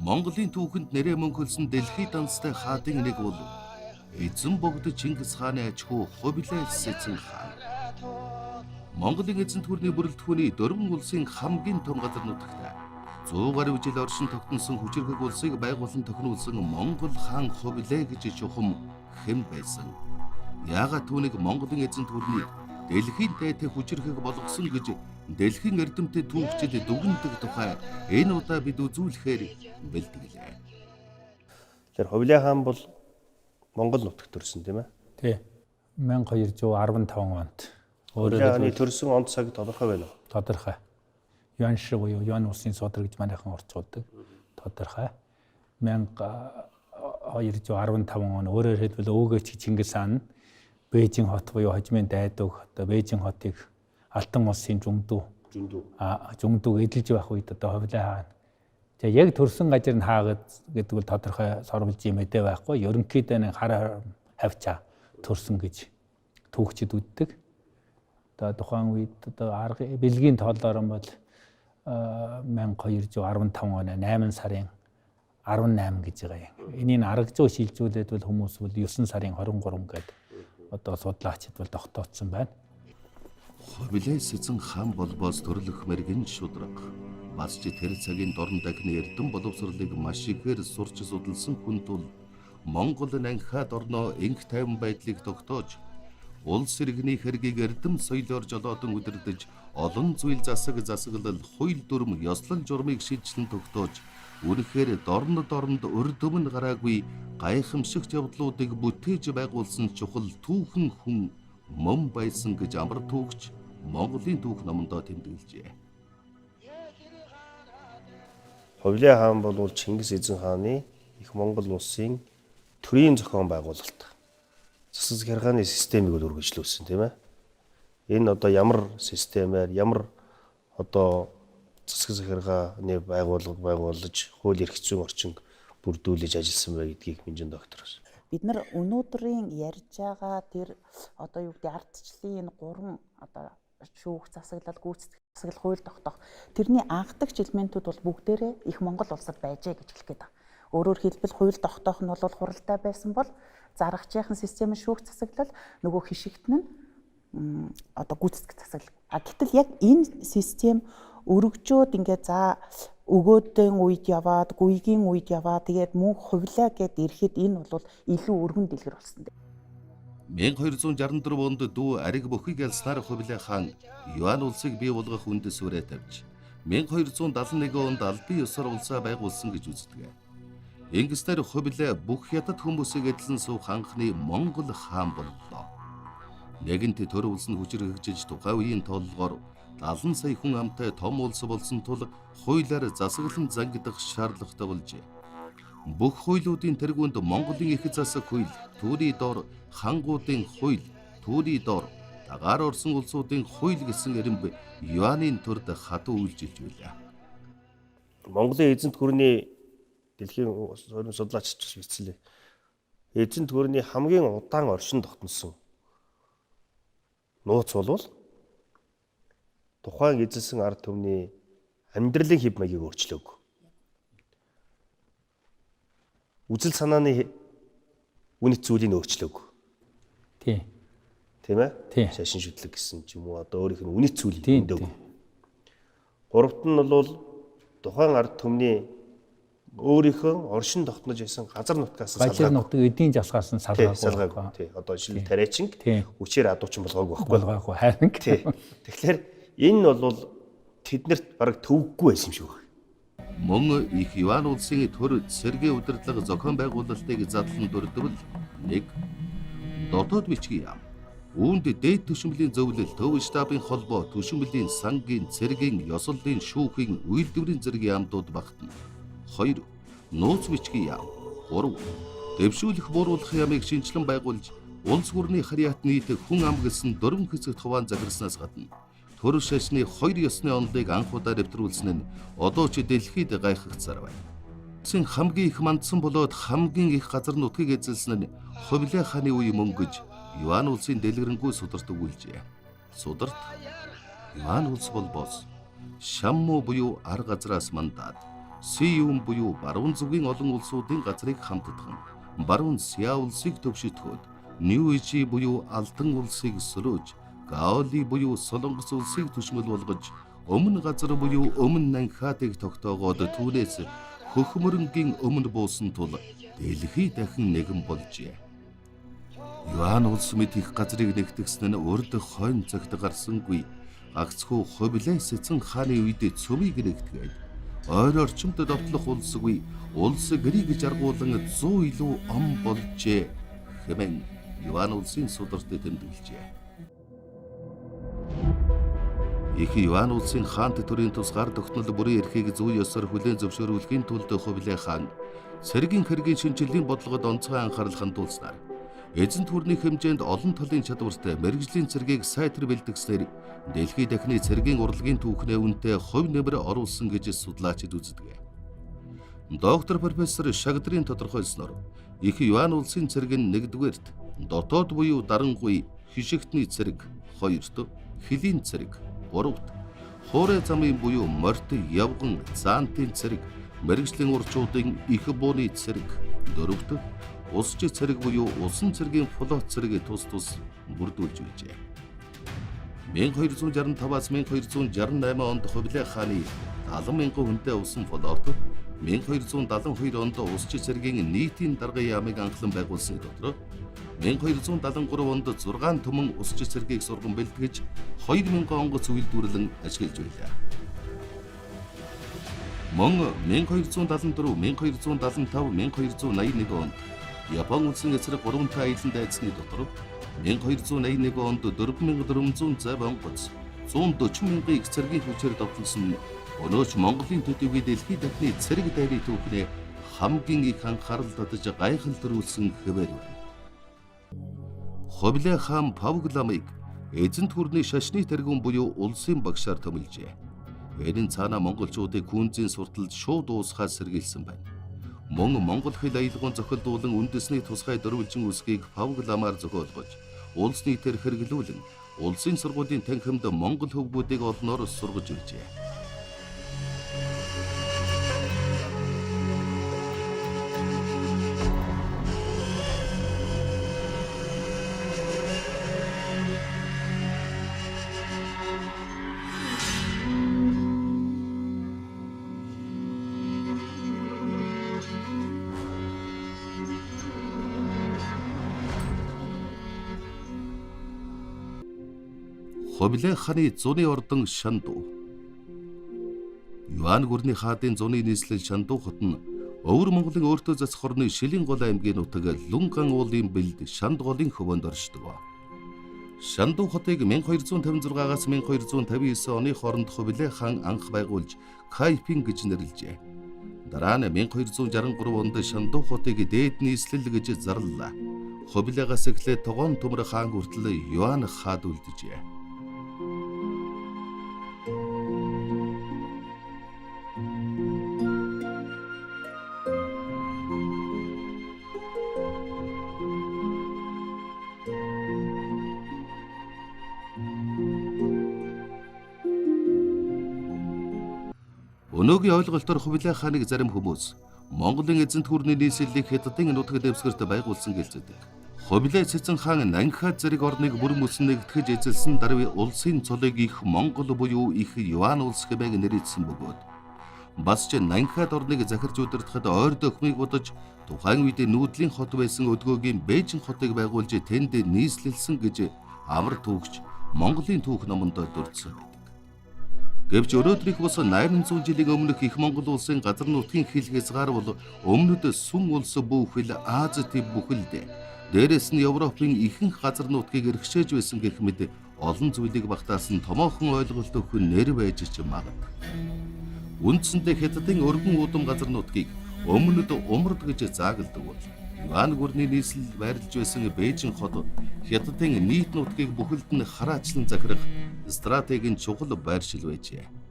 Монголын түүхэнд нэрээ мөнхөлсөн дэлхийд данстай хаадын нэг бол эзэн богд Чингис хааны аж хүү Хубилай Сэцэн хаан. Монголын эзэнт гүрний бүрэлдэхүүний дөрвөн улсын хамгийн том газар нутагтай 100 гаруй жил оршин тогтносон хүчирхэг улсыг байгуулан тохируулсан Монгол хаан Хубилай гэж чухам хэн байсан? Яагаад түүнийг Монголын эзэнт гүрнийг дэлхийн дайтай хүчирхэг болгосон гэж дэлхийн эрдэмтэд түүхчид дүгнэдэг тухай энэ удаа бид үзүүлэхээр бэлтгэлээ. Тэгэхээр Хубилай хаан бол Монгол нутагт төрсөн, тийм ээ? Тий. 1215 онд. Өөрөөр хааны төрсөн он цаг тодорхой байна уу? Тодорхой. Юан шиг буюу Юан улсын судар гэж манайхан орцуулдаг. Тодорхой. 1215 он, өөрөөр хэлбэл өвгөөч Чингис хаан Бээжин хот буюу хожмын дайдуг одоо Бээжин хотыг Алтан улсын Жүмдүү Жүмдүүг эдэлж байх үед одоо Хубилай хаан. Тэгээ яг төрсөн газар нь хаагад гэдэг бол тодорхой сурвалжийн мэдээ байхгүй. Ерөнхийдөө нэг хар хавчаа төрсөн гэж түүхчид үздэг. Одоо тухайн үед одоо арга бэлгийн тоолоор нь бол 1215 оны 8 сарын 18 гэж байгаа юм. Энийг арга зүй шилжүүлээд бол хүмүүс бол 9 сарын 23 гээд одоо судлаачид бол тогтооцсон байна. Хубилай Сэцэн хаан болбоос төрлөх мэрэгэн шудраг. Бас ч тэр цагийн дорн дахны эрдэм боловсролыг маш ихээр сурч судалсан хүн тул Монгол нанхаад орноо инх тайван байдлыг тогтоож улс иргэний хэргийг эрдэм соёлоор жолоодон удирдах, олон зүйл засаг засаглал, хууль дүрм, ёслол журмыг шийдчлэн тогтоож, үнэхээр дорн дорнд урд өмнө гараагүй гайхамшигт явдлуудыг бүтээж байгуулсан чухал түүхэн хүн мөн байсан гэж амар түүхч Монголын түүх номондоо тэмдэглэжээ. Хубилай хаан бол Чингис эзэн хааны их Монгол улсын төрийн зохион байгуулалт, засаг захиргааны системийг бол үргэлжлүүлсэн, тийм ээ. Энэ одоо ямар системээр, ямар одоо засаг захиргааны байгууллага байгуулж, хууль эрх зүйн орчин бүрдүүлж ажилласан бэ гэдгийг Минжин доктороос. Бид нар өнөөдрийн ярьж байгаа тэр одоо юу гэдэг ардчлалын энэ гурван одоо шүүх засаглал, гүйцэтгэх засаглал, хууль тогтоох тэрний анхдагч элементүүд бол бүгдээрээ их Монгол улсад байжээ гэж хэлэх гээд байна. Өөрөөр хэлбэл хууль тогтоох нь бол хуралтай байсан бол зарагчийн систем нь шүүх засаглал, нөгөө хишигт нь одоо гүйцэтгэх засаглал. А гэтэл яг энэ систем өргөжөөд ингээ за өгөөдөн үед яваад, гүйгийн үед яваад, тэгээд мөн Хубилай гэд ирэхэд энэ бол илүү өргөн дэлгэр болсон. 1264 онд дүү Ариг бүхийг ялснаар Хубилай хаан Юан улсыг бий болгох үндэс сүрээ тавьж 1271 онд албан ёсоор улсаа байгуулсан гэж үздэг. Ингэснээр Хубилай бүх хятад хүмүүсийг эдлэн суух анхны Монгол хаан боллоо. Нэгэнт төр улс нь хүчирхэгжиж тухайн үеийн тооллогоор 70 сая хүн амтай том улс болсон тул хуулиар засаглан зангидах шаардлагатай болжээ. Бүх хуулиудын тэргуунд Монголын их засаг хууль, түүний дор хангуудын хууль, түүний дор дагаар орсон улсуудын хууль гэсэн эрэмб Юанийн төрд хатуу үйлчилж байлаа. Монголын эзэнт гүрний дэлхийн суурин судлаачид бас бичсэн лээ. Эзэнт гүрний хамгийн удаан оршин тогтносон нууц бол тухайн эзэлсэн ард түмний амьдралын хэв маягийг өөрчлөөг. Үзэл санааны үнэт зүйлийг өөрчлөөг. Тий. Тийм ээ? Тий. Шашин шүтлэг гэсэн ч юм уу одоо өөрийнх нь үнэт зүйлийг өндөг. Гуравт нь бол тухайн ард түмний өөрийнхөө оршин тогтнож байсан газар нутгаас салгаагүй. Газар нутаг эдийн засгаас нь салгаагүй. Салгаагүй. Тий. Одоо жишээлбэл тариачин хүчээр адуучин болгоогүй байхгүй. Болгоогүй харин. Тий. Тэгэхээр энэ бол тэднэрт бараг төвөггүй байсан юм шиг байна. Мөн их Юан улсын төр цэргийн удирдлага зохион байгуулалтыг задлан дурдвал 1. Дотоод бичгийн яам. Үүнд дээд түшмэлийн зөвлөл, төв штабын холбоо, түшмэлийн, сангийн, цэргийн, ёслолын, шүүхийн, үйлдвэрийн зэргийн яамдууд багтана. 2. Нууц бичгийн яам. 3. Дэвшүүлэх бууруулах яамыг шинэчлэн байгуулж улс гүрний харьяат нийт хүн ам гэсэн дөрвөн хэсэгт хуваан захирснаас гадна төр шашны хоёр ёсны онолыг анх удаа нэвтрүүлсэн нь одоо ч дэлхийд гайхагцсаар байна. Улсын хамгийн их мандсан болоод хамгийн их газар нутгийг эзэлсэн нь Хубилай хааны үе мөн гэж Юан улсын дэлгэрэнгүй сударт өгүүлжээ. Сударт Юан улс болбоос Шамму буюу ар газраас мандаад Сиюн буюу баруун зүгийн олон улсуудын газрыг хамтдхан баруун Сиа улсыг төвшөтгөөд Нью-Ижи буюу Алтан улсыг сөрөөж Гаоли буюу Солонгос улсыг төшмөл болгож өмнө газар буюу өмнө Нанхатыг тогтоогоод түүнээс хөхмөрөнгийн өмнө буусан тул дэлхий дахин нэгэн болжээ. Юан улс мэд их газрыг нэгтгсэн нь урд хойно цагт гарсангүй. Гагцхүү Хубилай Сэцэн хааны үед цөмийг нэгтгээд ойр орчимд довтлох улсгүй улс гэрийг жаргуулан 100 илүү ом болжээ хэмээн Юан улсын сударт тэмдэглэжээ. Их Юан улсын хаант төрийн тусгаар тогтнол бүрийн эрхийг зүй ёсоор хүлээн зөвшөөрүүлэхийн тулд Хубилай хаан цэргийн хэргийн шинжиллийн бодлогод онцгой анхаарал хандуулснаар эзэнт хүрний хэмжээнд олон талын чадвартай мэргэжлийн цэргийг сайтар бэлтгэснээр дэлхий дахны цэргийн урлагийн түүхнээ үнэтэй хувь нэмэр оруулсан гэж судлаачид үздэг. Доктор профессор Шагдрын тодорхойлсноор их Юан улсын цэрэг нь нэгдүгээрт дотоод буюу дарангуй хишигтний цэрэг, хоёрт хилийн цэрэг, гуравт хуурай замын буюу морьт явган заантын цэрэг, мэргэжлийн урчуудын их бууны цэрэг, дөрөвт усч цэрэг буюу усан цэргийн флот цэрэг тус тус бүрдүүлж байжээ. 1265-аас 1268 онд Хубилай хааны 70 мянган хүнтэй усан флот 1272 онд усч цэргийн нийтийн даргын яамыг анхлан байгуулсны дотор 1273 онд 6 түмэн усч цэргийг сурган бэлтгэж 2000 онгоц үйлдвэрлэн ашиглаж байлаа. Мөн 1274, 1275, 1281 онд Япон улсын эсрэг 3 та аялан дайцны дотор 1281 онд 4400 зав онгоц 140 мянган их цэргийн хүчээр довтолсон өнөөч Монголын төдийгүй дэлхий дахны цэрэг дайрын түүхнээ хамгийн их анхаарал татаж гайхал төрүүлсэн хэвээр байна. Хубилай хаан Павгламыг эзэнт хүрний шашны тэргүүн буюу улсын багшаар томилжээ. Энэ нь цаанаа монголчуудыг күнзийн сурталд шууд уусахаас сэргийлсэн байна. Мөн монгол хэл аялгуун зохилдуулан үндэсний тусгай дөрвөлжин үсгийг Павгламаар зохиолгож улс нийтээр хэрэглүүлэн улсын сургуулийн танхимд монгол хөвгүүдийг олноор сургаж иржээ. Хубилай хааны зуны ордон Шанду. Юан гүрний хаадын зуны нийслэл Шанду хот нь Өвөр Монголын өөртөө засах орны Шилийн гол аймгийн нутаг Лүнган уулын бэлд Шанд голын хөвөнд оршдог. Шанду хотыг 1256-аас 1259 оны хооронд Хубилай хаан анх байгуулж Кайпин гэж нэрлэжээ. Дараа нь 1263 онд Шанду хотыг дээд нийслэл гэж зарлалаа. Хубилайгаас эхлээд тогоон төмөр хаан хүртэл Юан хаад үлджээ. Өнөөгийн ойлголтоор Хубилай хааныг зарим хүмүүс Монголын эзэнт гүрний нийслэлийг Хятадын нутаг дэвсгэрт байгуулсан гэлзэдэг. Хубилай Цэцэн хаан Нанхаа зэрэг орныг бүр мөсөн нэгтгэж эзэлсэн даруй улсын цолыг их Монгол буюу их Юан улс хэмээн нэрийдсэн бөгөөд бас ч Нанхаад орныг захирч удирдахад ойр дөхмийг бодож тухайн үед нүүдлийн хот байсан өдгөөгийн Бээжин хотыг байгуулж тэнд нийслэлсэн гэж амар түүхч Монголын түүх номонд дурдсан байдаг. Гэвч өнөөдрийнх бус 800 жилийн өмнөх их Монгол улсын газар нутгийн хил хязгаар бол өмнөд Сүм улс бүхэл Ази төв бүхэлд дээрээс нь Европын ихэнх газар нутгийг эрхшээж байсан гэх мэт олон зүйлийг багтаасан томоохон ойлголт өгөх нэр байж ч магад. Үндсэндээ Хятадын өргөн уудам газар нутгийг өмнөд Умард гэж заагладаг бол Юан гүрний нийслэл байрлаж байсан Бээжин хот Хятадын нийт нутгийг бүхэлд нь хараачлан захирах стратегийн чухал байршил байжээ.